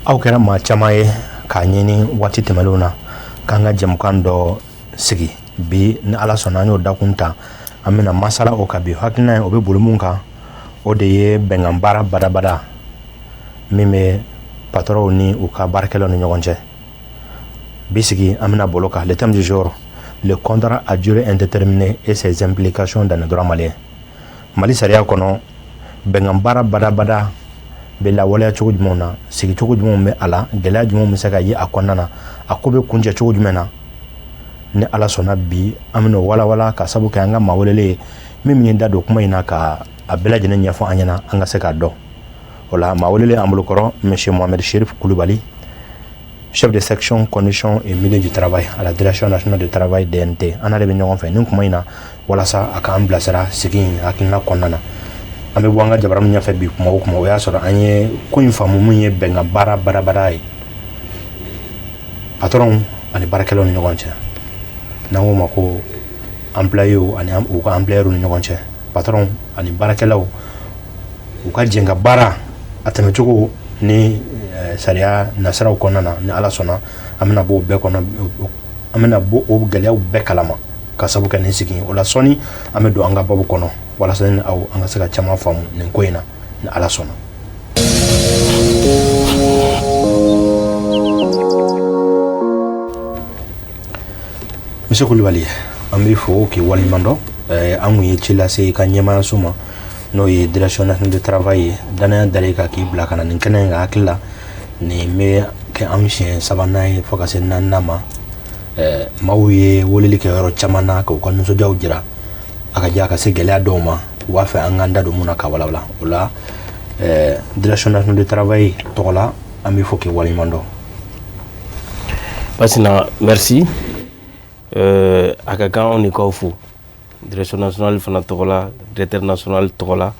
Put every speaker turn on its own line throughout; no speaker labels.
Aw kɛra maa caman ye k'a ɲini waati tɛmɛnlenw na k'an ka jɛmukan dɔ sigi bi. Ni Ala sɔnna, an y'o dakun ta, an bɛna masala o kan bi. Hakilina ye, o bɛ boli mun kan, o de ye bɛnkan baara badabada min bɛ patronw ni u ka baarakɛlaw ni ɲɔgɔn cɛ. Bi sigi, an bɛna bolo kan le thème du jour: le contrat à durée indéterminée et ses implications dans le droit malien. Mali sariya kɔnɔ, bɛnkan baara badabada bɛ lawaleya cogo jumɛnw na, sigi cogo jumɛnw bɛ a la, gɛlɛya jumɛnw bɛ se ka ye a kɔnɔna na, a ko bɛ kuncɛ cogo jumɛn na? Ni Ala sɔnna, bi an bɛna walawala ka sabu kɛ an ka maa welelen ye min ye da don kuma in na ka a bɛɛ lajɛlen ɲɛfɔ an ɲɛna, an ka se k'a dɔn. O la, maa welelen an bolokɔrɔ, monsieur Mohamed Chérif Koulibaly, chef de section conditions et milieu du travail à la Direction nationale du travail, DNT. An n'ale bɛ ɲɔgɔn fɛ nin kuma in na walasa a k'an bilasira sigi in hakilina kɔnɔna na. An bɛ bɔ an ka jabaranin ɲɛfɛ bi kuma o kuma, o y'a sɔrɔ an ye ko in faamu, mun ye bɛnkan baara badabada ye patron ani baarakɛlaw ni ɲɔgɔn cɛ, n'an k'o ma ko employés ani u ka employeurs ni ɲɔgɔn cɛ, patron ani baarakɛlaw u ka jɛn ka baara a tɛmɛcogo ni sariya nasiraw kɔnɔna na. Ni Ala sɔnna, an bɛna bɔ o bɛɛ kɔnɔ, an bɛna bɔ o gɛlɛyaw bɛɛ kalama ka sabu kɛ nin sigi. O la, sɔɔni an bɛ don an ka babu kɔnɔ walasa ni aw an ka se ka caman faamu nin ko in na, ni Ala sɔnna. Monsieur Kulibali, an b'i fo k'i waleɲuman dɔn. An kun ye ci lase i ka ɲɛmaayaso ma, n'o ye Direction nationale du travail ye. Danaya dara i kan k'i bila ka na nin kɛnɛ in kan. Hakili la, nin bɛ kɛ anw siɲɛ sabanan ye fo ka se naaninan ma. Maaw ye weleli kɛ yɔrɔ caman na k'u ka nisɔndiyaw jira, a ka diya ka se gɛlɛya dɔw ma, u b'a fɛ an k'an da don mun na ka walawala. O la, Direction nationale du travail tɔgɔ la, an b'i fo k'i waleɲuman dɔn.
Basina, merci. A ka kan anw de k'aw fo Direction nationale fana tɔgɔ la, directeur national tɔgɔ la.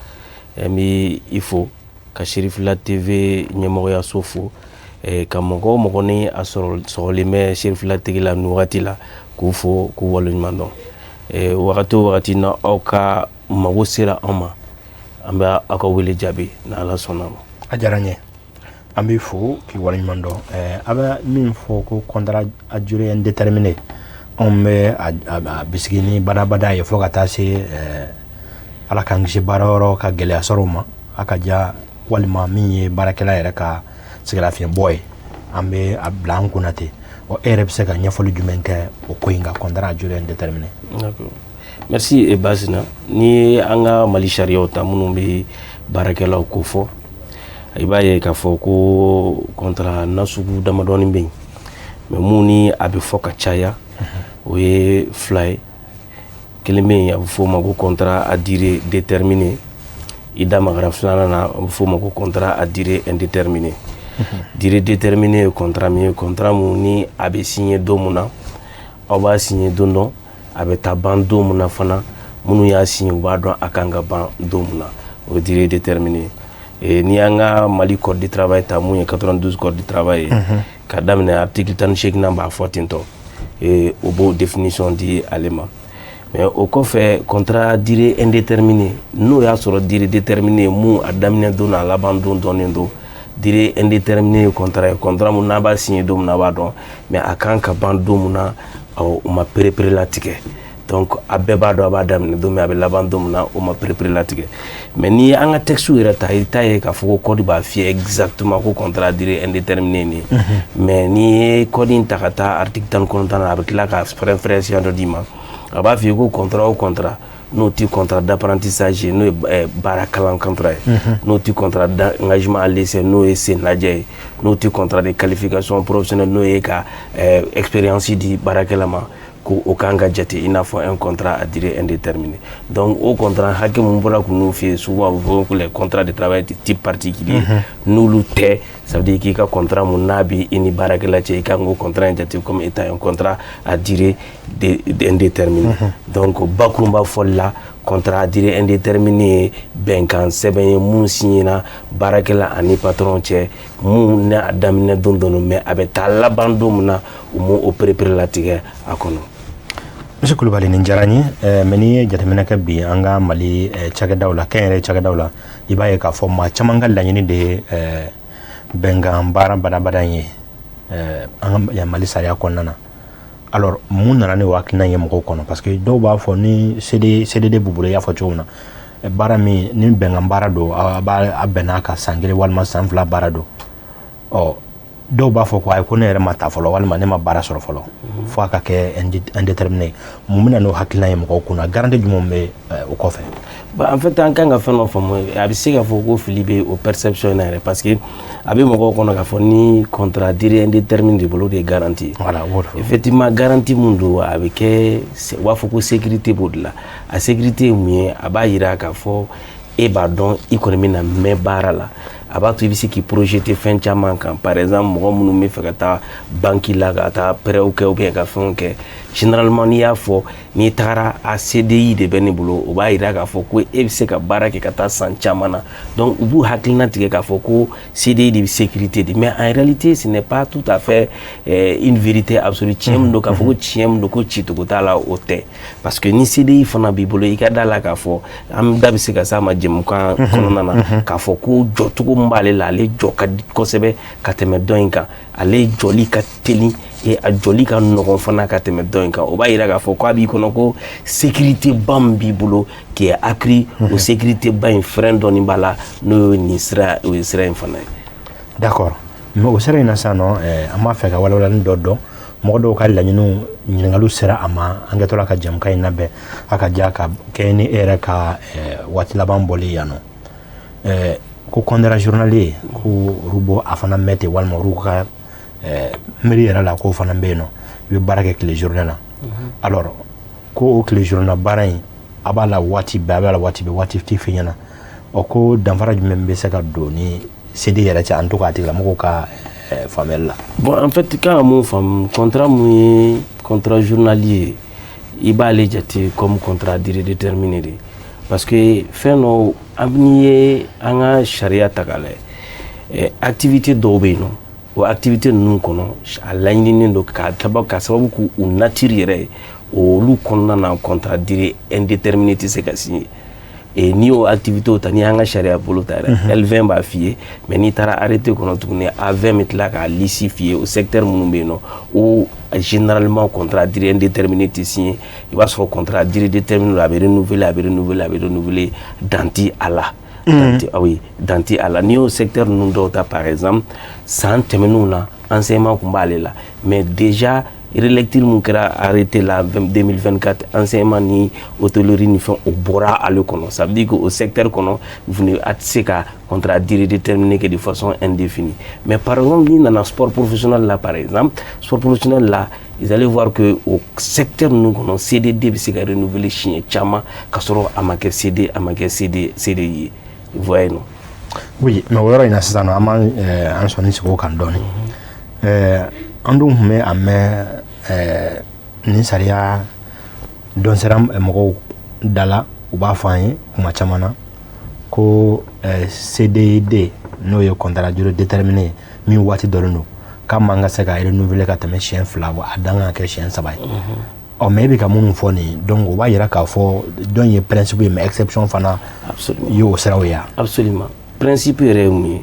N bɛ i fo ka Cherifila TV ɲɛmɔgɔyaso fo, ka mɔgɔ o mɔgɔ ni a sɔrɔ sɔgɔlen bɛ Cherifila TV la nin wagati la, k'u fo k'u waleɲuman dɔn. Wagati o wagati na aw ka mago sera an ma, an bɛ aw ka wele jaabi, n'Ala sɔnna ma.
A diyara n ye, an b'i fo k'i waleɲuman dɔn. A bɛ min fɔ ko contrat à durée indéterminée, anw bɛ a bisigi ni badabada ye fo ka taa se Ala k'an kisi baara yɔrɔ ka gɛlɛya sɔrɔ o ma, a ka ja, walima min ye baarakɛla yɛrɛ ka sɛgɛnlafiɲɛbɔ ye, an bɛ a bila an kunna ten. Ɔ, e yɛrɛ bɛ se ka ɲɛfɔli jumɛn kɛ o ko in kan, contrat à durée indéterminée?
D'accord, merci Basina. Ni ye an ka Mali sariyaw ta minnu bɛ baarakɛlaw ko fɔ, i b'a ye k'a fɔ ko contrat nasugu damadɔni bɛ yen, mais mun ni a bɛ fɔ ka caya, o ye fila ye. Kelen bɛ yen, a bɛ f'o ma ko contrat à durée déterminée. I da magara filanan na, a bɛ f'o ma ko contrat à durée indéterminée. Durée déterminée ye contrat min ye, contrat mun ni a bɛ signé don mun na, aw b'a signé don dɔ, a bɛ taa ban don mun na fana, minnu y'a signé, u b'a dɔn a kan ka ban don mun na, o ye durée déterminée ye. N'i y'an ka Mali code du travail ta, mun ye 92 code du travail ye, ka daminɛ article 18nan, b'a fɔ ten tɔ, o b'o définition di ale ma. Mais o kɔfɛ, contrat durée indéterminée, n'o y'a sɔrɔ durée déterminée mun a daminɛ don n'a laban don dɔnnen don, durée indéterminée ye contrat ye, contrat mun n'a b'a signé don min na, a b'a dɔn, mais a kan ka ban don mun na, o ma perepere latigɛ. Donc a bɛɛ b'a dɔn a b'a daminɛ don min, a bɛ laban don min na, o ma perepere latigɛ. Mais n'i ye an ka texte yɛrɛ ta, i t'a ye k'a fɔ ko code b'a f'i ye exactement ko contrat durée indéterminée nin ye. Mais n'i ye code in ta ka taa article 19 na, a bɛ tila ka fɛrɛn dɔ d'i ma. A b'a f'i ye ko contrat o contrat n'o ti contrat d'apprentissage ye, n'o ye baara kalan contrat ye, n'o ti contrat d'engagement à l'essai, n'o ye sen lajɛ ye, n'o ti contrat de qualification professionnelle, n'o ye ka expérience di baarakɛla ma, ko o kan ka jate i n'a fɔ un contrat à durée indéterminée. Donc o contrat hakɛ mun bɔra k'u f'i ye, souvent a bɛ fɔ ko les contrats de travail de type particulier, n'olu tɛ, ça veut dire k'i ka contrat mun n'a bɛ i ni baarakɛla cɛ, i kan k'o contrat in jate comme étant un contrat à durée indéterminée. Donc bakurunba fɔli la, contrat à durée indéterminée ye bɛnkan sɛbɛn ye mun signé baarakɛla ani patron cɛ, mun n'a daminɛ don dɔn, mais a bɛ taa laban don min na, u m'o o perepere latigɛ a kɔnɔ.
Monsieur Kulubali, nin diyara n ye. Mais n'i ye jateminɛ kɛ bi an ka Mali cakɛdaw la, kɛnyɛrɛye cakɛdaw la, i b'a ye k'a fɔ maa caman ka laɲini de ye Bɛnkan baara badabada in ye an ka Mali sariya kɔnɔna na. Alors, mun nana ni o hakilina ye mɔgɔw kɔnɔ? Parce que dɔw b'a fɔ ni CD, CDD b'u bolo, i y'a fɔ cogo min na, baara min ni bɛnkan baara don, a b'a a bɛn'a ka san 1 walima san 2 baara don. Ɔ, dɔw b'a fɔ ko ayi, ko ne yɛrɛ ma ta fɔlɔ, walima ne ma baara sɔrɔ fɔlɔ, fo a ka kɛ indéterminé. Mun bɛ na n'o hakilina ye mɔgɔw kunna? Garantie jumɛn bɛ o kɔfɛ?
Bon, en fait, an kan ka fɛn dɔ faamu. A bɛ se k'a fɔ ko fili bɛ o perception in na yɛrɛ, parce que a bɛ mɔgɔw kɔnɔ k'a fɔ ni contrat durée indéterminée de bolo, o de ye garantie ye.
Voilà, o b'o de fɔ.
Effectivement, garantie mun don, a bɛ kɛ, u b'a fɔ ko sécurité b'o de la. A sécurité ye mun ye? A b'a yira k'a fɔ e b'a dɔn i kɔni bɛna mɛn baara la. A b'a to i bɛ se k'i projeter fɛn caman kan. Par exemple, mɔgɔ minnu bɛ fɛ ka taa banque la, ka taa prêt kɛ ou bien ka fɛnw kɛ, généralement n'i y'a fɔ n'i tagara a CDI de bɛ ne bolo, o b'a yira k'a fɔ ko e bɛ se ka baara kɛ ka taa san caman na. Donc u b'u hakilina tigɛ k'a fɔ ko CDI de bɛ sécurité di, mais en réalité, ce n'est pas tout à fait une vérité absolue. Tiɲɛ min don, k'a fɔ ko tiɲɛ min don, ko cicogo t'a la, o tɛ, parce que ni CDI fana b'i bolo, i ka da la k'a fɔ an da bɛ se ka s'a ma jɛmukan kɔnɔna na, k'a fɔ ko jɔcogo min b'ale la, ale jɔ ka di kosɛbɛ ka tɛmɛ dɔ in kan. Ale jɔli ka teli et a jɔli ka nɔgɔn fana ka tɛmɛ dɔ in kan. O b'a yira k'a fɔ k'a b'i kɔnɔ ko sécurité ba min b'i bolo qui est accrue, o sécurité ba in, frein dɔɔni b'a la, n'o ye nin sira, o ye sira in fana ye.
D'accord, mais o sira in na sisan nɔ, an b'a fɛ ka walawalali dɔ dɔn. Mɔgɔ dɔw ka laɲiniw, ɲininkaliw sera a ma an kɛtɔla ka jɛmukan in labɛn, a ka diya ka kɛ ni e yɛrɛ ka waati laban bɔli yan nɔ, ko contrat journalier, ko olu b'o a fana mɛn ten, walima olu ka miiri yɛrɛ la k'o fana bɛ yen nɔ, i bɛ baara kɛ tile journée la. Alors, ko o tile journée baara in, a b'a la waati bɛɛ, a b'a la waati bɛɛ, waati tɛ f'i ɲɛna. Ɔ, ko danfara jumɛn bɛ se ka don ni CD yɛrɛ cɛ, an to k'a tigilamɔgɔw ka faamuyali la?
Bon, en fait, kan ka mun faamu, contrat mun ye contrat journalier, i b'ale jate comme contrat durée déterminée de, parce que fɛn dɔ, n'i ye an ka sariya ta k'a lajɛ, activité dɔw bɛ yen nɔ, o activité ninnu kɔnɔ, a laɲininen don ka sababu k'u nature yɛrɛ ye, olu kɔnɔna na, contrat durée indéterminée tɛ se ka signer. Et n'i y'o activité ta, n'i y'an ka sariya bolo ta yɛrɛ, L20 b'a f'i ye, mais n'i taara arrêté kɔnɔ tuguni, A20 bɛ tila k'a liste f'i ye, o secteur minnu bɛ yen nɔ, o généralement contrat durée indéterminée tɛ signer. I b'a sɔrɔ contrat durée déterminée, a bɛ renouveler, a bɛ renouveler, a bɛ renouveler, dan ti a la. Ah oui, dan ti a la. N'i y'o secteur ninnu dɔw ta, par exemple, san tɛmɛnenw na, enseignement tun b'ale la, mais déjà relecture mun kɛra arrêté la 2024, enseignement ni hôtellerie ni fɛn, o bɔra ale kɔnɔ. Ça veut dire que o secteur kɔnɔ, vous ne a tɛ se ka contrat durée déterminée kɛ de façon indéfinie. Mais par exemple, n'i nana sport professionnel la, par exemple, sport professionnel la, ils allaient voir que o secteur ninnu kɔnɔ, CDD bɛ se ka renouveler siɲɛ caman ka sɔrɔ a ma kɛ CD, a ma kɛ CD, CDI ye. Vous voyez, non?
Oui, mais o yɔrɔ in na sisan nɔ, an b'an an sɔnni sigi o kan dɔɔni. An dun tun bɛ a mɛn nin sariya dɔn sera mɔgɔw da la, u b'a fɔ an ye kuma caman na ko CDD, n'o ye contrat durée déterminée min waati dɔnnen don, k'a man ka se ka renouveler ka tɛmɛ siɲɛ 2, wa a dan kan ka kɛ siɲɛ 3 ye. Ɔ, mais e bɛ ka minnu fɔ nin, donc o b'a yira k'a fɔ dɔn ye principe ye, mais exception fana ye o siraw ye.
Absolument. Principe yɛrɛ ye mun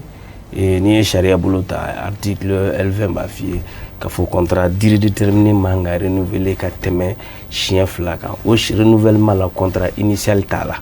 ye? N'i ye sariya bolo ta, article L20 b'a f'i ye k'a fɔ contrat durée déterminée man ka renouveler ka tɛmɛ siɲɛ 2 kan. O renouvellement la, contrat initial t'a la.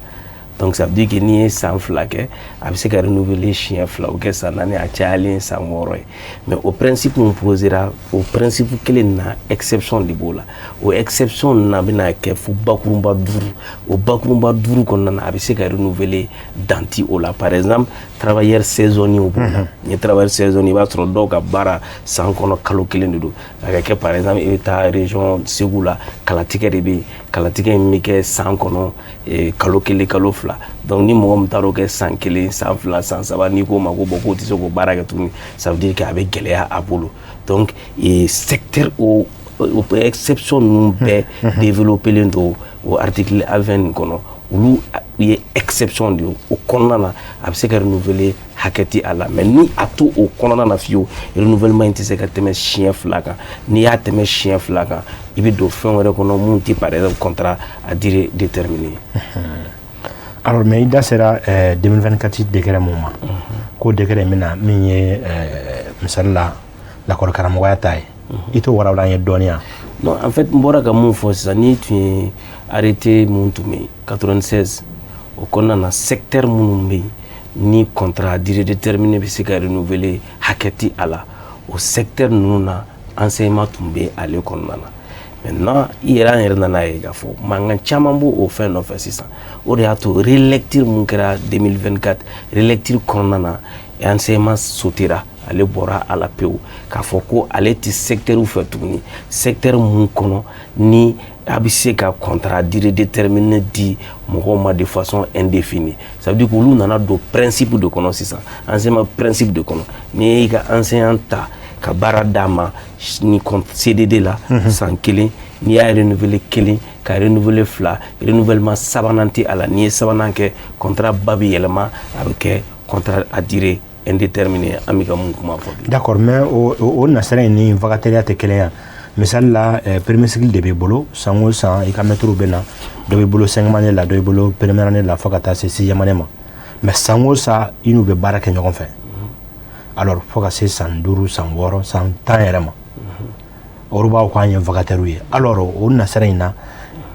Donc ça veut dire que n'i ye san 2 kɛ, a bɛ se ka renouveler siɲɛ 2, o kɛ san 4, a cayalen san 6 ye. Mais o principe mun posera, o principe kelen na, exception de b'o la. O exception na bɛna kɛ fo bakurunba 5. O bakurunba 5 kɔnɔna na, a bɛ se ka renouveler, dan ti o la. Par exemple, travailleur saisonnier b'o la. Ni ye travailleur saisonnier, i b'a sɔrɔ dɔw ka baara san kɔnɔ kalo 1 de don. A ka kɛ, par exemple, i bɛ taa région Segu la, kalatigɛ de bɛ yen. Kalatigɛ in bɛ kɛ san kɔnɔ kalo 1, kalo 2. Donc ni mɔgɔ min taara o kɛ san 1, san 2, san 3, n'i k'o ma ko bon, k'o tɛ se k'o baara kɛ tuguni, ça veut dire que a bɛ gɛlɛya a bolo. Donc secteur o exception ninnu bɛɛ développé len don o article A20 nin kɔnɔ. Olu ye exception de ye. O kɔnɔna na, a bɛ se ka renouveler, hakɛ ti a la. Mais ni a to o kɔnɔna na fiyewu, renouvellement in tɛ se ka tɛmɛ siɲɛ 2 kan. N'i y'a tɛmɛ siɲɛ 2 kan, i bɛ don fɛn wɛrɛ kɔnɔ mun tɛ, par exemple, contrat à durée déterminée.
Alors, mais i da sera 2024 décret mun ma, ko décret min na, min ye misali la lakɔli karamɔgɔya ta ye, i t'o walawala an ye dɔɔni yan?
Non, en fait, n bɔra ka mun fɔ sisan, n'i tun ye arrêté mun tun bɛ yen 96, o kɔnɔna na, secteur minnu bɛ yen ni contrat à durée déterminée bɛ se ka renouveler, hakɛ ti a la, o secteur ninnu na, enseignement tun bɛ ale kɔnɔna na. Maintenant, i yɛrɛ, an yɛrɛ nana ye k'a fɔ mankan caman b'o o fɛn nɔfɛ sisan. O de y'a to relecture mun kɛra 2024, relecture kɔnɔna na, enseignement sautera, ale bɔra a la pewu, k'a fɔ ko ale tɛ secteur fɛ tuguni, secteur mun kɔnɔ ni a bɛ se ka contrat durée déterminée di mɔgɔw ma de façon indéfinie. Ça veut dire que olu nana don principe de kɔnɔ sisan, enseignement principe de kɔnɔ. N'i y'i ka enseignant ta ka baara d'a ma ni CDD la san kelen, n'i y'a renouveler kelen, ka renouveler fila, renouvellement sabanan tɛ a la. N'i ye sabanan kɛ, contrat ba bɛ yɛlɛma, a bɛ kɛ contrat à durée indéterminée, an bɛ ka mun kuma fɔ bi.
D'accord, mais o nasira in ni vacataire tɛ kelen ye. Misali la, premier cycle de b'i bolo, san o san i ka maître bɛ na, dɔ b'i bolo cinquième année la, dɔ b'i bolo première année la, fo ka taa se sixième année ma. Mais san o san, i n'u bɛ baara kɛ ɲɔgɔn fɛ. Alors, fo ka se san 5, san 6, san 10 yɛrɛ ma, olu b'aw k'an ye vacataire ye. Alors, o nasira in na,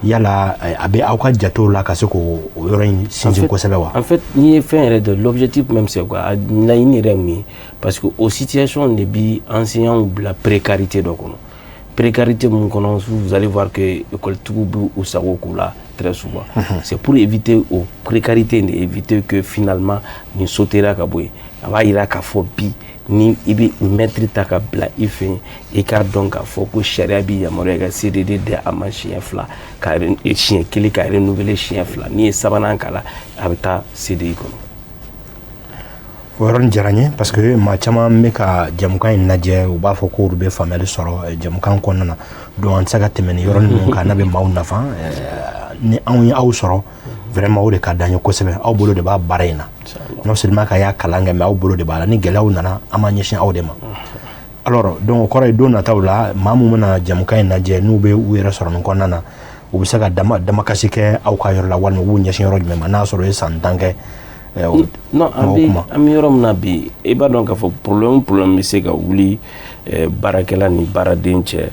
yala a bɛ aw ka jatew la ka se k'o yɔrɔ in sinsin kosɛbɛ wa?
En fait, n'i ye fɛn yɛrɛ dɔn, l'objectif même, c'est quoi? A laɲini yɛrɛ ye mun ye? Parce que o situation de bi enseignants bila précarité dɔ kɔnɔ, précarité mun kɔnɔ, vous allez voir que école tigiw b'u u sago k'u la très souvent. C'est pour éviter o précarité de, éviter que finalement nin sautera ka bɔ yen. A b'a yira k'a fɔ bi, ni i bɛ maître ta ka bila i fɛ yen, i k'a dɔn k'a fɔ ko sariya b'i yamaruya i ka CDD di a ma siɲɛ fila, ka siɲɛ kelen, ka renouveler siɲɛ fila. N'i ye sabanan k'a la, a bɛ taa CDI kɔnɔ.
O yɔrɔnin diyara n ye, parce que maa caman bɛ ka jamukan in lajɛ, u b'a fɔ k'olu bɛ faamuyali sɔrɔ jamukan kɔnɔna na. Donc an tɛ se ka tɛmɛ nin yɔrɔ ninnu kan n'a bɛ maaw nafa. Ni anw ye aw sɔrɔ, vraiment, o de ka d'an ye kosɛbɛ. Aw bolo de b'a baara in na, non seulement ka y'a kalan kɛ, mais aw bolo de b'a la. Ni gɛlɛyaw nana, an b'an ɲɛsin aw de ma. Alors, donc o kɔrɔ ye, don nataw la, maa mun bɛna jamukan in lajɛ, n'u bɛ u yɛrɛ sɔrɔ nin kɔnɔna na, u bɛ se ka dama damakasi kɛ aw ka yɔrɔ la, walima u b'u ɲɛsin yɔrɔ jumɛn ma, n'a sɔrɔ u ye san 10 kɛ?
Non, an bɛ yɔrɔ min na bi, i b'a dɔn k'a fɔ problème bɛ se ka wuli baarakɛla ni baaraden cɛ.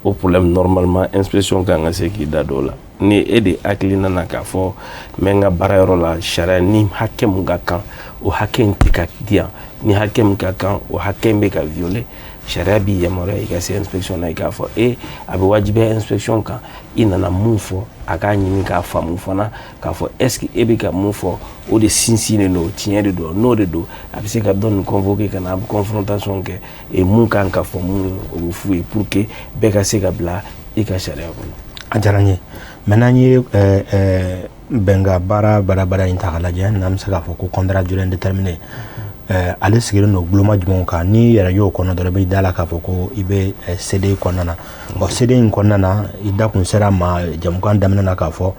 O problème, normalement, inspection kan ka se k'i da don o la. Ni e de hakilina na k'a fɔ n bɛ n ka baarayɔrɔ la, sariya ni hakɛ mun ka kan, o hakɛ in tɛ ka di yan, ni hakɛ min ka kan, o hakɛ in bɛ ka violer, sariya b'i yamaruya i ka se inspection na, i k'a fɔ. E a bɛ wajibiya inspection kan, i nana mun fɔ, a k'a ɲini k'a faamu fana k'a fɔ est ce que e bɛ ka mun fɔ, o de sinsinnen don, tiɲɛ de don. N'o de don, a bɛ se ka dɔ nin convoquer ka na, a bɛ confrontation kɛ et mun kan ka fɔ mun, o bɛ f'u ye pour que bɛɛ ka se ka bila i ka sariya kɔnɔ.
A diyara n ye. Maintenant, n ye bɛnkan baara baara in ta k'a lajɛ, n'an bɛ se k'a fɔ ko contrat durée indéterminée, ale sigilen don guloma jumɛnw kan? N'i yɛrɛ y'o kɔnɔ dɔrɔn, i bɛ da la k'a fɔ ko i bɛ CDI kɔnɔna na. Ɔ, CDI in kɔnɔna na, i da kun sera ma jamukan daminɛ na k'a fɔ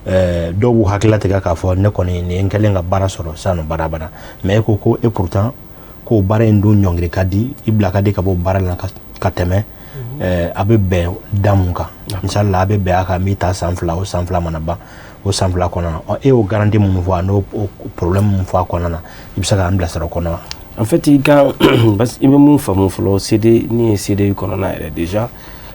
dɔw b'u hakili latigɛ k'a fɔ ne kɔni nin ye n kɛlen ka baara sɔrɔ sisan nɔ, baara bada. Mais e ko ko et pourtant ko baara in dun ɲɔngiri ka di, i bila ka di ka bɔ baara la ka tɛmɛ a bɛ bɛn da mun kan. Misali la, a bɛ bɛn a kan n b'i ta san 2, o san 2 mana ban, o san 2 kɔnɔna na, e y'o garantie minnu fɔ, a n'o problème mun fɔ a kɔnɔna na, i bɛ se k'an bilasira o kɔnɔ wa?
En fait, i ka i bɛ mun faamu fɔlɔ, CD ni ye CDI kɔnɔna yɛrɛ, déjà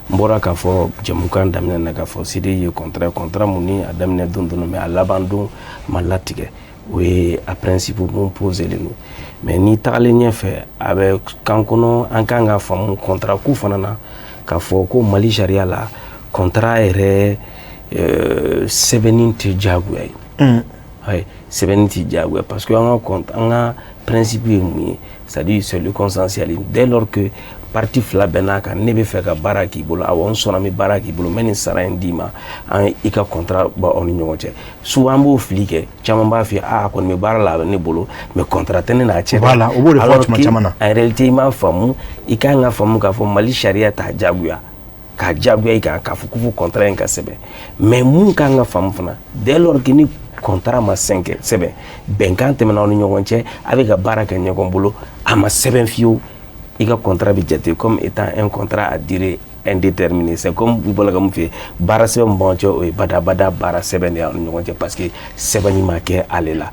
n bɔra k'a fɔ jamukan daminɛ na k'a fɔ CDI ye contrat mun ni a daminɛ don don, mais a laban don ma latigɛ. O ye a principe mun posé len don. Mais ni tagalen ɲɛfɛ, a bɛ kan kɔnɔ, an kan ka faamu contrat ko fana na k'a fɔ ko Mali sariya la, contrat yɛrɛ sɛbɛnni tɛ diyagoya ye. Ouais, sɛbɛnni tɛ diyagoya, parce que an ka principe ye mun ye? C'est à dire, c'est le consensuel. Dès lors que partie fila bɛɛ n'a kan, ne bɛ fɛ ka baara k'i bolo, awɔ, n sɔnna, n bɛ baara k'i bolo, n bɛ nin sara in d'i ma, an i ka contrat bɔ aw ni ɲɔgɔn cɛ. Souvent an b'o fili kɛ, caman b'a f'i ye a kɔni bɛ baara la, a bɛ ne bolo, mais contrat tɛ ne n'a cɛ.
Voilà, o b'o de fɔ tuma caman na.
En réalité, i m'a faamu. I kan ka faamu k'a fɔ Mali sariya t'a diyagoya k'a diyagoya i kan k'a fɔ ko fo contrat in ka sɛbɛn. Mais mun kan ka faamu fana, dès lors que ni contrat ma sɛbɛn, bɛnkan tɛmɛna aw ni ɲɔgɔn cɛ, a bɛ ka baara kɛ ɲɔgɔn bolo, a ma sɛbɛn fiyewu, i ka contrat bɛ jate comme étant un contrat à durée indéterminé. C'est comme u bɔra ka mun f'i ye, baara sɛbɛn min b'an cɛ, o ye badabada baara sɛbɛn de y'an ni ɲɔgɔn cɛ, parce que sɛbɛnni ma kɛ ale la.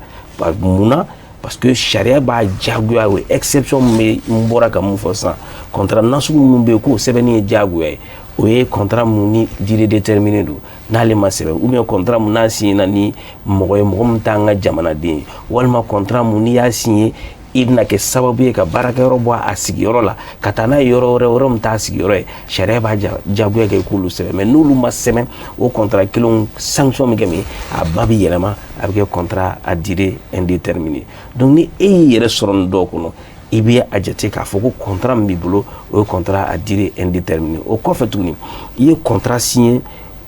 Mun na? Parce que sariya b'a diyagoya. O ye exception min bɛ, n bɔra ka mun fɔ sisan, contrat nasugu minnu bɛ yen k'o sɛbɛnni ye diyagoya ye, o ye contrat mun ni durée déterminée don, n'ale ma sɛbɛn, ou bien contrat mun n'a signé na ni mɔgɔ ye, mɔgɔ min t'an ka jamanaden ye, walima contrat mun n'i y'a signé, i bɛna kɛ sababu ye ka baarakɛyɔrɔ bɔ a sigiyɔrɔ la ka taa n'a ye yɔrɔ wɛrɛ, yɔrɔ min t'a sigiyɔrɔ ye, sariya b'a diyagoya kɛ k'olu sɛbɛn. Mais n'olu ma sɛbɛn, o contrat kelenw sanction bɛ kɛ min ye, a ba bɛ yɛlɛma, a bɛ kɛ contrat à durée indéterminée. Donc ni e y'i yɛrɛ sɔrɔ nin dɔw kɔnɔ, i bɛ a jate k'a fɔ ko contrat min b'i bolo, o ye contrat à durée indéterminée. O kɔfɛ tuguni, i ye contrat signé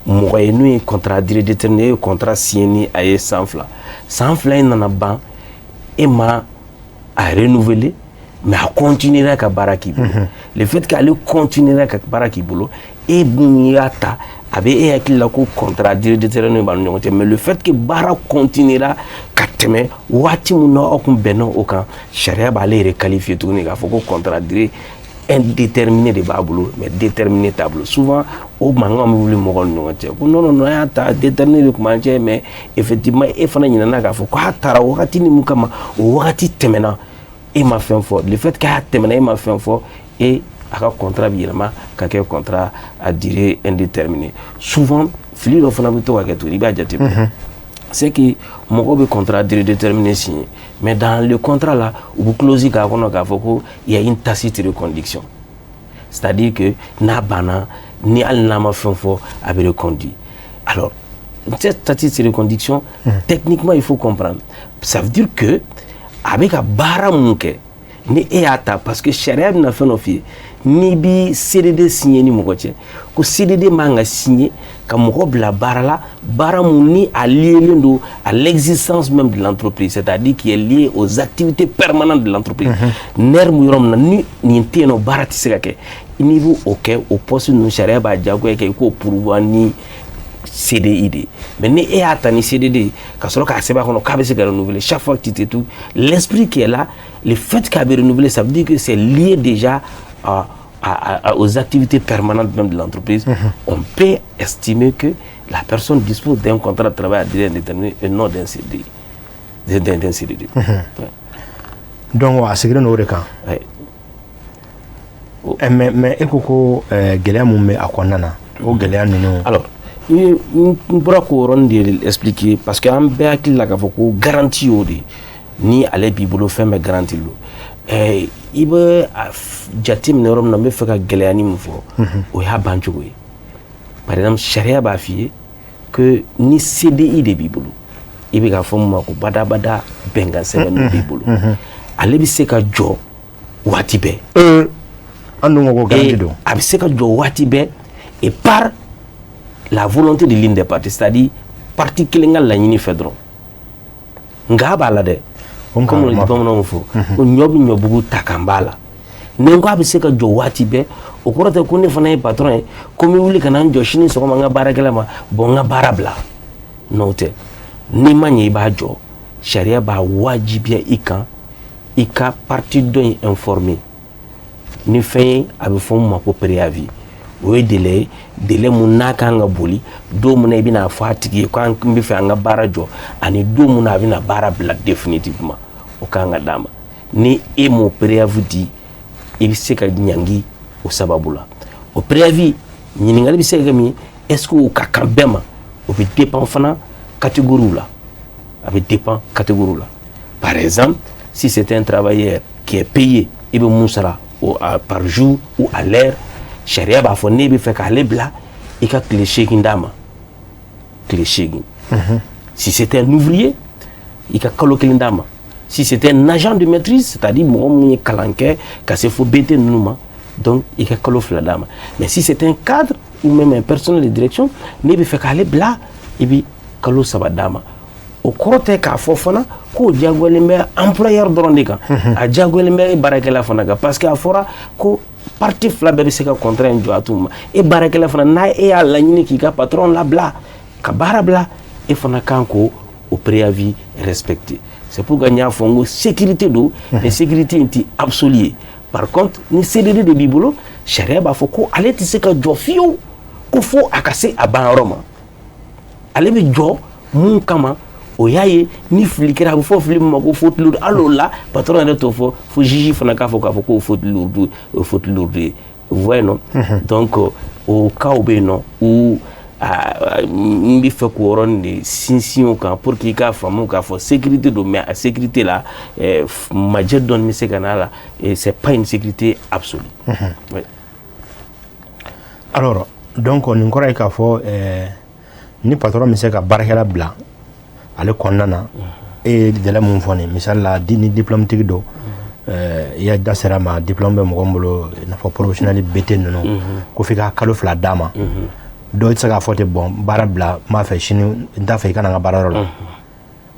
mɔgɔ ye n'o ye contrat à durée déterminée, e ye contrat signé ni a ye san 2, san 2 in nana ban, e ma a renouveler, mais a continuera ka baara k'i bolo. Le fait qu'ale continuera ka baara k'i bolo, e mun y'a ta, a bɛ e hakili la ko contrat à durée déterminée b'an ni ɲɔgɔn cɛ, mais le fait que baara continuera ka tɛmɛ waati min na aw kun bɛnna o kan, sariya b'ale yɛrɛ qualifier tuguni k'a fɔ ko contrat à durée indéterminé de b'a bolo, mais déterminé t'a bolo. Souvent o mankan bɛ wuli mɔgɔw ni ɲɔgɔn cɛ ko non, non, non, an y'a ta, déterminé de tun b'an cɛ, mais effectivement e fana ɲinɛna k'a fɔ k'a taara wagati ni mun kama, o wagati tɛmɛna, e ma fɛn fɔ. Le fait k'a tɛmɛna, e ma fɛn fɔ, e a ka contrat bɛ yɛlɛma ka kɛ contrat à durée indéterminée. Souvent fili dɔ fana bɛ to ka kɛ tuguni, i b'a jateminɛ, c'est que mɔgɔw bɛ contrat à durée déterminée signer, mais dans le contrat là, u bɛ clause k'a kɔnɔ k'a fɔ ko il y a une tacite reconduction, c'est-à-dire que n'a banna, ni hali n'a ma fɛn fɔ, a bɛ reconduit. Alors cette tacite reconduction, techniquement, il faut comprendre, ça veut dire que a bɛ ka baara mun kɛ ni e y'a ta, parce que sariya bɛna fɛn dɔ f'i ye, n'i bi CDD signé ni mɔgɔ cɛ, ko CDD man ka signé ka mɔgɔ bila baara la, baara mun ni a liélen don à l'existence même de l'entreprise, c'est-à-dire qui est lié aux activités permanentes de l'entreprise. Nɛri mun yɔrɔ min na ni nin tɛ yen nɔ, baara tɛ se ka kɛ. N'i b'o o kɛ, o poste ninnu, sariya b'a diyagoya kɛ i k'o pourvoir ni CDI de ye. Mais ni e y'a ta ni CDD ye ka sɔrɔ k'a sɛbɛn a kɔnɔ k'a bɛ se ka renouveler chaque fois que tu te trouves, l'esprit qui est là, le fait k'a bɛ renouveler, ça veut dire que c'est lié déjà aux activités permanentes même de l'entreprise. On peut estimer que la personne dispose d'un contrat de travail à durée indéterminée et non d'un CDI. D'un CDD. Ouais.
Donc a sigilen don o de kan.
Ouais.
Mais e ko gɛlɛya mun bɛ a kɔnɔna na, o gɛlɛya ninnu?
Alors, n bɔra k'o yɔrɔnin de expliquer, parce que an bɛɛ hakili la k'a fɔ ko garantie y'o de ye, ni ale b'i bolo, fɛn bɛɛ garantie don. I bɛ a jate minɛ yɔrɔ min na, n bɛ fɛ ka gɛlɛya ni min fɔ, o y'a ban cogo ye. Par exemple, sariya b'a f'i ye que ni CDI de b'i bolo, i bɛ k'a fɔ min ma ko badabada bɛnkan sɛbɛn b'i bolo, ale bɛ se ka jɔ waati bɛɛ.
An dun ko ko garantie don.
A bɛ se ka jɔ waati bɛɛ et par la volonté de l'une des parties, c'est-à-dire partie kelen ka laɲini fɛ dɔrɔn. Nka a b'a la dɛ, comme bamananw fɔ ko ɲɔ bɛ ɲɔbugu ta kan b'a la. Ni n ko a bɛ se ka jɔ waati bɛɛ, o kɔrɔ tɛ ko ne fana ye patron ye, ko n bɛ wuli ka na n jɔ sini sɔgɔma n ka baarakɛla ma, bon, n ka baara bila. N'o tɛ, n'i ma ɲɛ i b'a jɔ, sariya b'a wajibiya i kan i ka partie dɔ in informer ni fɛn ye, a bɛ fɔ min ma ko préavis. O ye délai ye, délai mun n'a kan ka boli don min na i bɛna fɔ a tigi ye ko an bɛ fɛ an ka baara jɔ, ani don min na a bɛna baara bila définitivement, o kan ka d'a ma. Ni e m'o préavis di, i bɛ se ka ɲangi o sababu la. O préavis, ɲininkali bɛ se ka kɛ min ye, est-ce que o ka kan bɛɛ ma? O bɛ dépend fana catégorie la, a bɛ dépend catégorie la. Par exemple, si c'est un travailleur qui est payé, i bɛ mun sara par jour ou à l'heure, sariya b'a fɔ n'e bɛ fɛ k'ale bila, i ka tile 8 d'a ma, tile 8. Si c'est un ouvrier, i ka kalo 1 d'a ma. Si c'est un agent de maîtrise, c'est-à-dire mɔgɔ mun ye kalan kɛ ka se fo BT ninnu ma, donc i ka kalo 2 d'a ma. Mais si c'est un cadre ou même un personnel de direction, n'e bɛ fɛ k'ale bila, i bɛ kalo 3 d'a ma. O kɔrɔ tɛ k'a fɔ fana k'o diyagoyalen bɛ employeur dɔrɔn de kan, a diyagoyalen bɛ e baarakɛla fana kan, parce que a fɔra ko partie fila bɛɛ bɛ se ka contrat in jɔ a t'u ma. E baarakɛla fana, n'a e y'a laɲini k'i ka patron labila ka baara bila, e fana kan k'o o préavis respecter. C'est pourquoi n y'a fɔ n ko sécurité don, mais sécurité in ti absolue ye. Par contre, ni CDD de b'i bolo Sariya b'a fɔ ko ale tɛ se ka jɔ fiyewu ko fo a ka se a banyɔrɔ ma. Ale bɛ jɔ mun kama, o y'a ye ni fili kɛra, a bɛ fɔ fili min ma ko faute lourde. Hali o la, patron yɛrɛ t'o fɔ, fo juge fana k'a fɔ, k'a fɔ k'o faute lourde, o faute lourde ye. Vous voyez, non? Donc o cas bɛ yen nɔ où n bɛ fɛ k'o yɔrɔnin de sinsin o kan pour que i k'a faamu k'a fɔ sécurité don, mais a sécurité la, majɛ dɔɔni bɛ se ka n'a la et c'est pas une sécurité absolue. Ouais.
Alors, donc nin kɔrɔ ye k'a fɔ ni patron bɛ se ka baarakɛla bila ale kɔnɔna na, e ye délai mun fɔ nin misali la, ni diplôme tigi don, i ya da sera ma, diplôme bɛ mɔgɔ min bolo, i n'a fɔ professionnel BT ninnu, ko f'i ka kalo 2 d'a ma. Dɔw tɛ se k'a fɔ ten, bon, baara bila n b'a fɛ sini, n t'a fɛ i ka na n ka baarayɔrɔ la,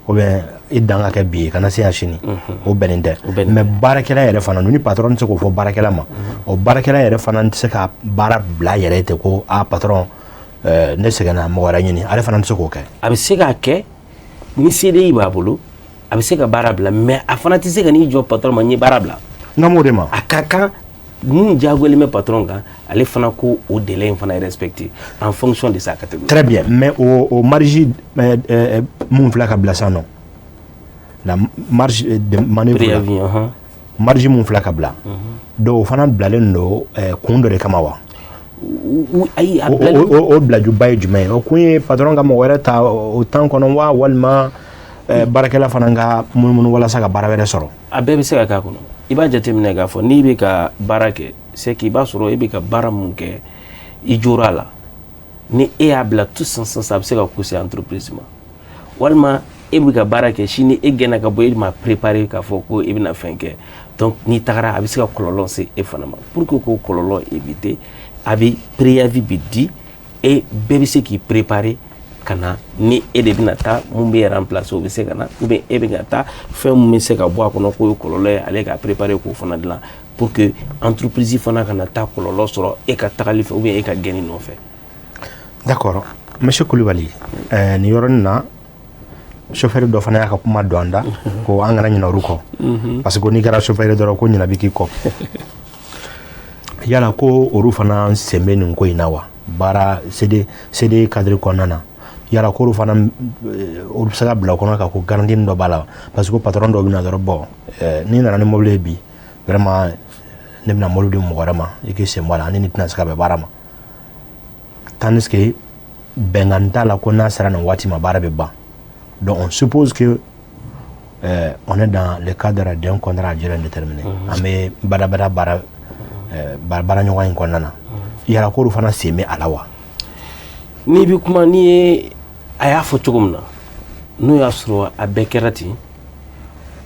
ou bien i dan ka kɛ bi ye, kana se yan sini, o bɛnnen tɛ. Mais baarakɛla yɛrɛ fana, ni patron tɛ se k'o fɔ baarakɛla ma, o baarakɛla yɛrɛ fana tɛ se ka baara bila yɛrɛ ten ko a patron, ne sɛgɛnna, mɔgɔ wɛrɛ ɲini. Ale fana tɛ se k'o kɛ.
A bɛ se k'a kɛ ni CDI b'a bolo, a bɛ se ka baara bila, mais a fana tɛ se ka n'i jɔ patron ma n ye baara bila.
N ka m'o de ma.
A ka kan mun diyagoyalen bɛ patron kan, ale fana ko o délai in fana respecter en fonction de sa catégorie.
Très bien, mais o marge mun filɛ ka bila sisan nɔ, la marge de manœuvre,
préavis,
marge mun filɛ ka bila, donc o fana bilalen don kun dɔ de kama wa?
Ayi.
A o bilajuba ye jumɛn ye? O kun ye patron ka mɔgɔ wɛrɛ ta o temps kɔnɔ wa, walima baarakɛla fana ka munumunu walasa ka baara wɛrɛ sɔrɔ?
A bɛɛ bɛ se ka k'a kɔnɔ. I b'a jateminɛ k'a fɔ n'i bɛ ka baara kɛ, c'est que i b'a sɔrɔ e bɛ ka baara mun kɛ, i jora a la. Ni e y'a bila tout sisan, a bɛ se ka ko se entreprise ma. Walima e bɛ ka baara kɛ, sini e gɛnna ka bɔ, e ma préparer k'a fɔ ko e bɛna fɛn kɛ. Donc n'i tagara, a bɛ se ka kɔlɔlɔ se e fana ma. Pour que k'o kɔlɔlɔ éviter, a bɛ préavis bɛ di e bɛɛ bɛ se k'i préparer ka na. Ni e de bɛna taa, mun bɛ remplacer, o bɛ se ka na, ou bien e bɛ ka taa, fɛn mun bɛ se ka bɔ a kɔnɔ k'o ye kɔlɔlɔ ye, ale ka préparer k'o fana dilan pour que entreprise fana kana taa kɔlɔlɔ sɔrɔ e ka tagali fɛ ou bien e ka gɛnni nɔfɛ.
D'accord, monsieur Kulibali, nin yɔrɔnin na, chauffeur dɔ fana y'a ka kuma don an da ko an kana ɲinɛ olu kɔ, parce que n'i kɛra chauffeur dɔrɔn, ko ɲinɛ bɛ k'i kɔ. Yala ko olu fana sen bɛ nin ko in na wa? Baara CD CD cadre kɔnɔna na, yala ko olu fana, olu bɛ se ka bila o kɔnɔ ka ko garantie dɔ b'a la? Parce que patron dɔw bɛ na dɔrɔn, bon, n'i nana ni mobili ye bi, vraiment ne bɛna mobili di mɔgɔ wɛrɛ ma, i k'i sen bɔ a la, ani nin tɛna se ka bɛn baara ma, tandis que bɛnkan t'a la ko n'a sera nin waati ma, baara bɛ ban. Donc on suppose que on est dans le cadre d'un contrat à durée indéterminée, an bɛ badabada baara baara ɲɔgɔn in kɔnɔna na. Yala k'olu fana sen bɛ a la wa?
N'i bɛ kuma, n'i ye a y'a fɔ cogo min na, n'o y'a sɔrɔ a bɛɛ kɛra ten,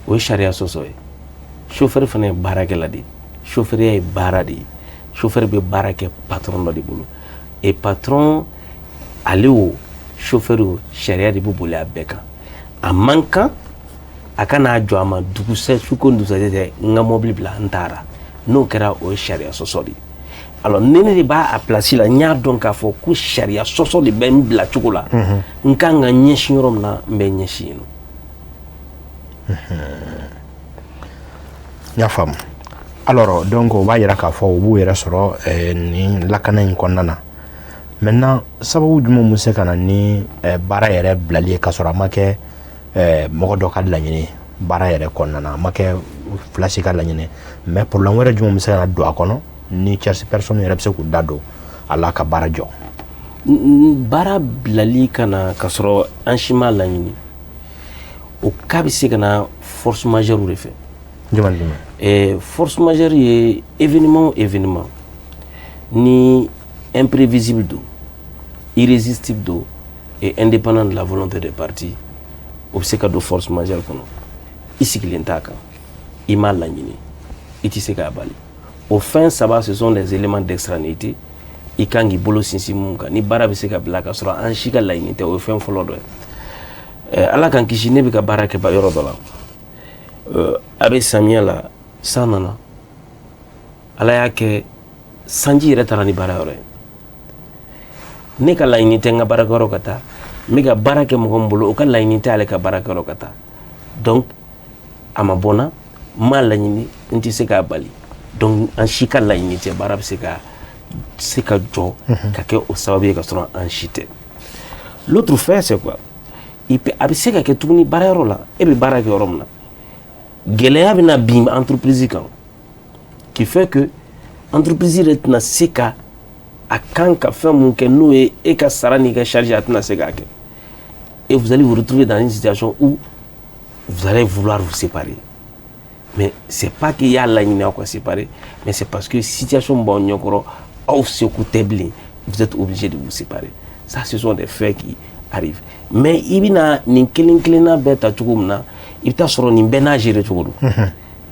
o ye sariya sɔsɔ ye. Chauffeur fana ye baarakɛla de ye, chauffeur ye baara de ye. Chauffeur bɛ baara kɛ patron dɔ de bolo, et patron ale o, chauffeur o, sariya de bɛ boli a bɛɛ kan. A man kan a ka n'a jɔ a ma dugusɛ su ko dugusɛjɛ tɛ n ka mobili bila n taara. N'o kɛra, o ye sariya sɔsɔ de ye. Alors ni ne de b'a a place la, n y'a dɔn k'a fɔ ko sariya sɔsɔ de bɛ n bila cogo la, n kan ka ɲɛsin yɔrɔ min na, n bɛ ɲɛsin yen nɔ.
N y'a faamu. Alors donc o b'a yira k'a fɔ u b'u yɛrɛ sɔrɔ nin lakana in kɔnɔna na. Maintenant, sababu jumɛn bɛ se ka na ni baara yɛrɛ bilali ye k'a sɔrɔ a ma kɛ mɔgɔ dɔ ka laɲini ye baara yɛrɛ kɔnɔna na, a ma kɛ fila si ka laɲini, mais problème wɛrɛ jumɛn bɛ se ka na don a kɔnɔ ni tierce personne yɛrɛ bɛ se k'u da don a la ka baara jɔ?
Baara bilali ka na k'a sɔrɔ an si m'a laɲini, o cas bɛ se ka na force majeure de fɛ.
Jumɛn jumɛn?
Force majeure ye événement o événement ni imprévisible don, irrésistible don et indépendant de la volonté des parties, o bɛ se ka don force majeure kɔnɔ. I sigilen t'a kan, i m'a laɲini, i tɛ se k'a bali. O fɛn saba, ce sont des éléments d'extranéité i kan k'i bolo sinsin mun kan ni baara bɛ se ka bila ka sɔrɔ an si ka laɲini tɛ. O ye fɛn fɔlɔ dɔ ye. Ala k'an kisi, ne bɛ ka baara kɛ yɔrɔ dɔ la, a bɛ samiya la, san nana, Ala y'a kɛ sanji yɛrɛ taara ni baara yɔrɔ ye. Ne ka laɲini tɛ n ka baarakɛyɔrɔ ka taa. N bɛ ka baara kɛ mɔgɔ min bolo, o ka laɲini tɛ ale ka baarakɛyɔrɔ ka taa. Donc a ma bɔ n na, n m'a laɲini, n tɛ se k'a bali. Donc an si ka laɲini tɛ baara bɛ se ka jɔ ka kɛ o sababu ye ka sɔrɔ an si tɛ. L'autre fait, c'est quoi? A bɛ se ka kɛ tuguni, baarayɔrɔ la, e bɛ baara kɛ yɔrɔ min na, gɛlɛya bɛna bin entreprise kan qui fait que entreprise yɛrɛ tɛna se ka a kan ka fɛn mun kɛ, n'o ye e ka sara n'i ka charge, a tɛna se k'a kɛ, et vous allez vous retrouver dans une situation où vous allez vouloir vous séparer. Mais c'est pas qu'il y a laɲini aw ka séparer, mais c'est parce que situation b'aw ɲɛkɔrɔ, aw seko tɛ bilen, vous êtes obligé de vous séparer. Ça, ce sont des faits qui arrivent. Mais i bɛna nin kelen kelenna bɛɛ ta cogo min na, i bɛ taa sɔrɔ nin bɛɛ n'a gérer cogo don,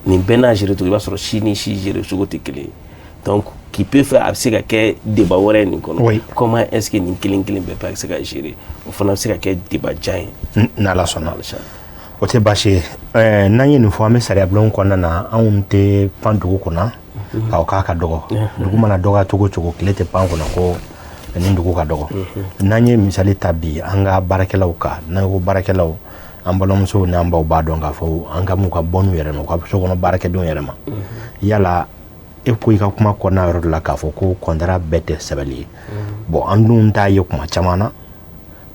nin bɛɛ n'a gérer cogo. I b'a sɔrɔ si ni si gérer cogo tɛ kelen ye. Donc qui peut faire, a bɛ se ka kɛ débat wɛrɛ ye nin kɔnɔ. Comment est-ce que nin kelen kelen bɛɛ bɛ se ka gérer, o fana bɛ se ka kɛ débat jan ye.
N'Ala sɔnna, o tɛ baasi ye. N'an ye nin fɔ, an bɛ sariya bulon kɔnɔna na, anw tɛ pan dugu kɔnɔ k'aw k'a ka dɔgɔ. Dugu mana dɔgɔya cogo o cogo, tile tɛ pan kɔnɔ ko nin dugu ka dɔgɔ. N'an ye misali ta bi an ka baarakɛlaw kan, n'an ko baarakɛlaw, an balimamusow n'an baw b'a dɔn k'a fɔ an ka m'u ka bɔn'u yɛrɛ ma, u ka so kɔnɔ baarakɛdenw yɛrɛ ma. Yala e ko i ka kuma kɔnɔna yɔrɔ dɔ la k'a fɔ ko contrat bɛɛ tɛ sɛbɛli ye. Bon, an dun t'a ye kuma caman na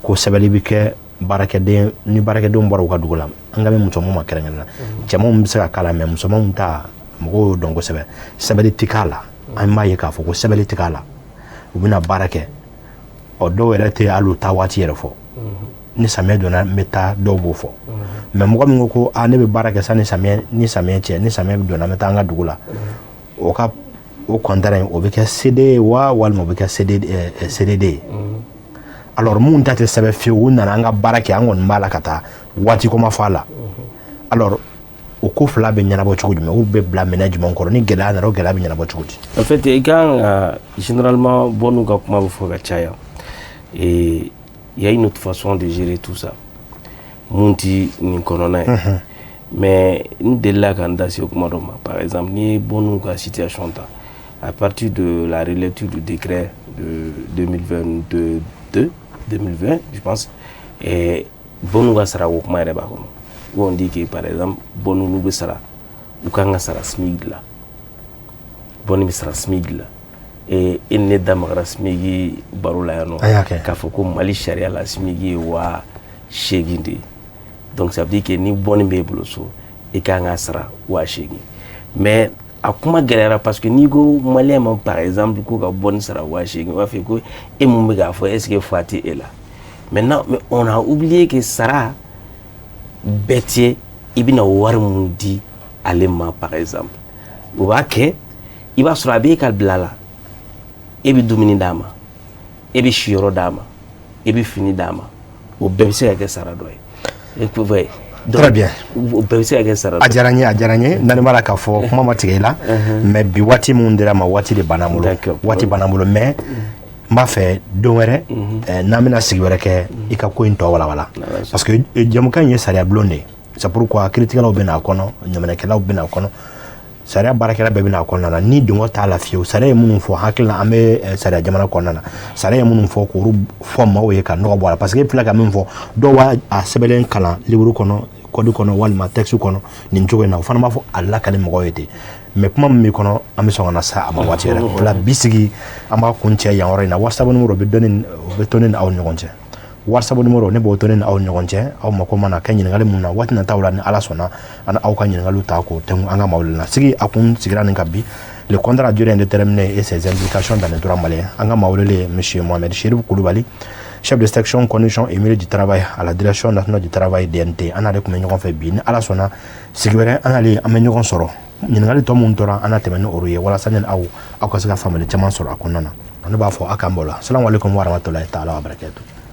ko sɛbɛli bɛ kɛ baarakɛden ni baarakɛdenw bɔra u ka dugu la. An ka bɛ musomanw ma kɛrɛnkɛrɛn na, cɛmanw bɛ se ka k'a la, mais musomanw ta, mɔgɔw y'o dɔn kosɛbɛ, sɛbɛli tɛ k'a la. An b'a ye k'a fɔ ko sɛbɛli tɛ k'a la, u bɛna baara kɛ. Ɔ, dɔw yɛrɛ tɛ hali u taa waati yɛrɛ fɔ. Ni samiyɛ donna, n bɛ taa, dɔw b'o fɔ. Mais mɔgɔ min ko ko aa, ne bɛ baara kɛ sanni samiyɛ ni samiyɛ cɛ, ni samiyɛ donna, n bɛ taa an ka dugu la, o ka o contrat in, o bɛ kɛ CD ye wa, walima o bɛ kɛ CD CDD ye? Alors mun ta tɛ sɛbɛn fiyewu, u nana an ka baara kɛ, an kɔni b'a la ka taa, waati ko ma fɔ a la. Alors o ko fila bɛ ɲɛnabɔ cogo jumɛn? U bɛ bila minɛ jumɛn kɔrɔ? Ni gɛlɛya nana, o gɛlɛya bɛ ɲɛnabɔ cogo di?
En fait, i kan ka, généralement, bɔn'u ka kuma bɛ fɔ ka caya, et il y a une autre façon de gérer tout ça mun ti nin kɔnɔna ye. Mais n delila ka n da se o kuma dɔ ma. Par exemple, n'i ye bɔn'u ka situation ta à partir de la relecture du décret de 2022, 2020 je pense, et bɔn'u ka sara ko kuma yɛrɛ b'a kɔnɔ, où on dit que, par exemple, bɔn'u n'u bɛ sara, u kan ka sara SMIG la, bɔnni bɛ sara SMIG la. E ni ne da magara SMIG baro la yan nɔ k'a fɔ ko Mali sariya la, SMIG ye 8000 de ye. Donc ça veut dire que ni bɔnni b'e bolo so, i kan ka sara 8000. Mais a kuma gɛlɛyara, parce que n'i ko malien ma, par exemple, ko ka bɔnni sara 8000, u b'a fɔ ko e mun bɛ k'a fɔ, est ce que fa tɛ e la? Maintenant, mais on a oublié que sara bɛɛ tɛ i bɛna wari mun di ale ma. Par exemple, o b'a kɛ, i b'a sɔrɔ a b'e ka bila la, e bɛ dumuni d'a ma, e bɛ siyɔrɔ d'a ma, e bɛ fini d'a ma, o bɛɛ bɛ se ka kɛ sara dɔ ye.
Très bien.
O bɛɛ bɛ se ka kɛ sara.
A diyara n ye, a diyara n ye. Nani b'a la k'a fɔ kuma ma tigɛ i la, mais bi waati mun dira ma, waati de banna n bolo, waati banna n bolo. Mais n b'a fɛ don wɛrɛ, n'an bɛna sigi wɛrɛ kɛ, i ka ko in tɔ walawala, parce que jɛmukan in ye sariya bulon de ye. C'est pourquoi kiiritigɛlaw bɛ n'a kɔnɔ, ɲamanakɛlaw bɛ n'a kɔnɔ, sariya baarakɛla bɛɛ bɛna a kɔnɔna na. Ni dɔngɔ t'a la fiyewu, sariya ye minnu fɔ, hakili la an bɛ sariya jamana kɔnɔna na, sariya ye minnu fɔ, k'olu fɔ maaw ye ka nɔgɔ bɔ a la, parce que e filɛ ka min fɔ, dɔw b'a a sɛbɛnlen kalan livre kɔnɔ, code kɔnɔ, walima texte kɔnɔ nin cogo in na, o fana b'a fɔ a lakale mɔgɔw ye ten. Mais kuma min b'i kɔnɔ, an bɛ sɔn ka na sa a ma waati yɛrɛ. O la bi sigi, an b'a kun cɛ yan yɔrɔ in na. WhatsApp numéro bɛ dɔnni, o bɛ to ne ni aw ni ɲɔgɔn cɛ. WhatsApp numéro ne b'o to ne ni aw ni ɲɔgɔn cɛ. Aw mako mana kɛ ɲininkali mun na waati nataw la, ni Ala sɔnna, an aw ka ɲininkaliw ta k'o tɛnku an ka maaw la. Sigi a kun sigira nin kan bi: le contrat à durée indéterminée et ses implications dans le droit malien. An ka maa welelen, monsieur Mohamed Chérif Koulibaly, chef de section conditions et milieu du travail à la Direction nationale du travail, DNT, an n'ale tun bɛ ɲɔgɔn fɛ bi. Ni Ala sɔnna, sigi wɛrɛ, an n'ale an bɛ ɲɔgɔn sɔrɔ. Ɲininkali tɔ mun tora, an na tɛmɛ ni olu ye, walasa ni aw aw ka se ka faamuyali caman sɔrɔ a kɔnɔna na. Ne b'a fɔ a k'an bɔ la. Salamu aleykum wa rahmatulahi taala wa barakatuh.